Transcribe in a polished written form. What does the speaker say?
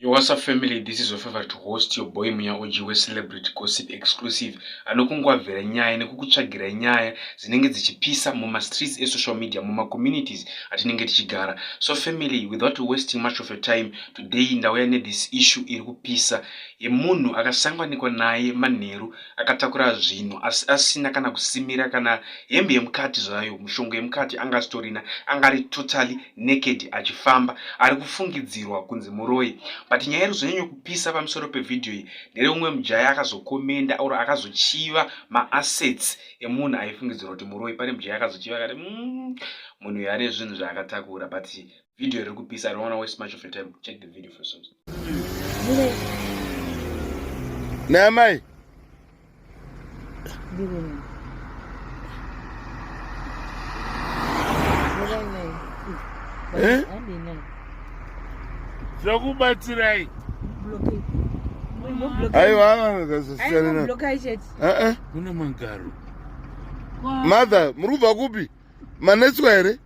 Yo what's up family, this is your favorite host, your boy Munya OG we Celebrity Gossip Exclusive. Anokungwavhira nyaya nekukutsvagira nyaya dzinenge dzichipisa muma streets e social media, muma communities atinenge tichigara. So family, without wasting much of your time, today ndauya ne this issue iri kupisa yemunhu akasanganikwa naye manheru akatakura zvinhu asi asina kana kusimira kana hembe yemukati zvayo, mushongo yemukati anga asitorina, anga ari totally naked achifamba, ari kufungidzirwa kunzi muroyi. But nyaya iri kuzonyanya kupisa pamusoro pevhidhiyo iyi ndereumwe mujaya akazokomenda or akazochiva maassets emunhu aifungidzirwa kuti muroyi. Pane mujaya akazochiva akati munhu uyu ane zvinhu zvaakatakura, but video riri kupisa. I don't wanna waste much of your time. Check the video for yourselves. Naamai. Eh? Zvakubatsirai. Aiwa, akasiyana. Eh eh. Kuna mangaro. Mother, muri kubva kupi? Manetswa here?